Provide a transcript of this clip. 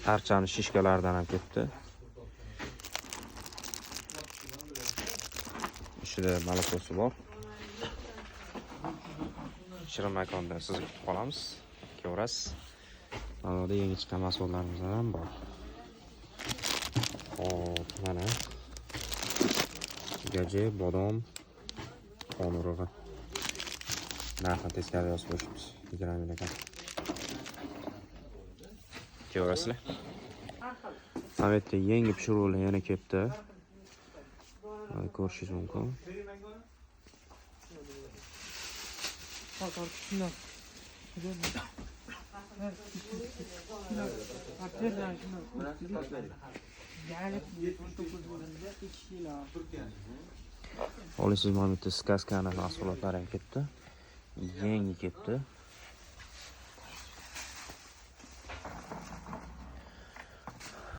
Archani shishkalaridan ham ketdi. Ichida molokosi bor. Shirin makonda sizni kutib qolamiz. Ko'rasiz. Mana bu yerda yangi chiqqan mahsulotlarimiz ham bor. Xo'p, mana gaji, bodom, qon urug'i. Narxini teskari yozib qo'yishibdi. 20 ming ekan. Ko'rasizlar. Mana bu yerda yangi pishiruvlar yana kelibdi. Mana ko'rishingiz mumkin. Olasiz, mana bu yerda skaskani mahsulotlari ham kelibdi. Yangi kelibdi.